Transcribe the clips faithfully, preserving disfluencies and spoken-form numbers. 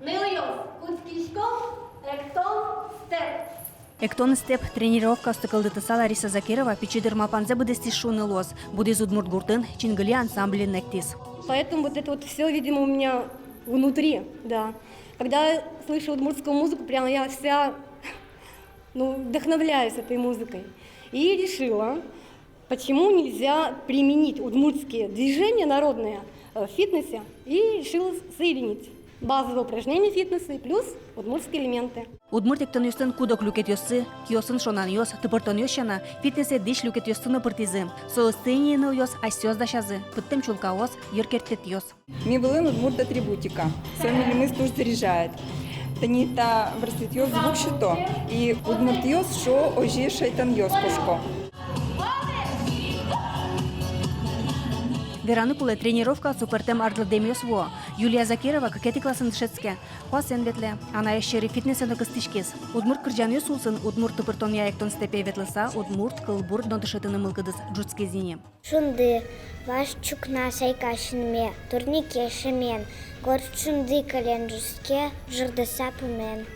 Нылъёс, кутскиськом, эктон степ. Эктон степ тренировкаосты кылдытыса, Лариса Закирова пичи дыр малпанзэ быдэстӥз шуыны луоз. Будӥз удмурт гуртын, «Чингыли» ансамбльын эктӥз. Поэтому вот это вот всё, видимо, у меня внутри, да. Когда слышу удмуртскую музыку, прям я вся, ну, вдохновляюсь этой музыкой. И решила, почему нельзя применить удмуртские движения народные, э, в фитнесе, и решила соединить базовые упражнения фитнеса и плюс удмуртские элементы. Удмурт эктонъёслэн куд-ог люкетъёссы, киосын шонанъёс, тыпыртонъёс сяна, фитнесэ дӥсь люкетъёсты но пыртӥзы. Соосты ини нылъёс асьсэос дасязы: пыдтэм чулкаос, йыркертэтъёс. Ми вылын удмурт атрибутика. Со милемыз туж заряжает. Тани та браслетъёс звук сёто. И удмуртъёс шуо, озьы шайтанъёс кошко. Вераны кулэ, тренировкаосы пӧртэм арлыдъемъёс вуо. Юлия Закирова кыкетӥ классын дышетске. Куасэн ветлэ, анаез сьӧры фитнесэ но кыстӥськиз. Удмурт кырӟанъёс улсын удмурт тыпыртонъя эктон степе ветлыса, удмурт кылбур но дышетыны мылкыдыз ӝутскиз ини. Шунды, вазь ӵукна сайка синме, турнике шемен, горд шунды кылем ӝутске, ӝырдыса пумен.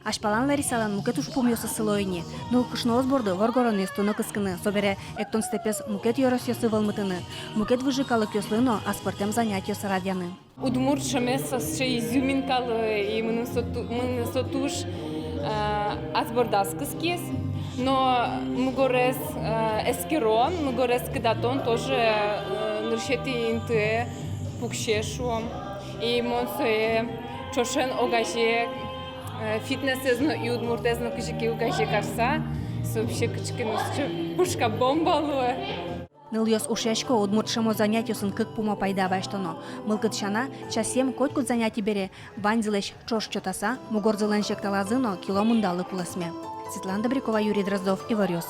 Азьпалан Ларисалэн мукет ужпумъёсыз сыло ини. Нылкышноос борды воргоронъёсты но кыскыны, собере эктон степез мукет ёросъёсы вӧлмытыны, мукет выжы калыкъёслы но аспӧртэм занятиос радъяны. Удмурт шӧмез сыӵе изюминка луэ, и мыным со ту-, мыным со туж, э, ас бордаз кыскиз. Но мугорез, э, эскерон, мугорез кыдатон тоже, э, нырысетӥ интые пуксе, шуом. И мон сое ӵошен огазе, э, фитнесэз но и удмуртэз но кызьы ке огазе карса, со вообще кыӵе ке но сыӵе пушка-бомба луэ. Нылъёс ушъясько, удмурт шӧмо занятиосын кык пумо пайда басьтоно. Мылкыд сяна, часъем котькуд занятие бере ваньзылэсь ӵош чотаса, мугорзылэн секталазы но кило мындалы кулэсме. Светлана Добрякова, Юрий Дроздов, «Иворъёс».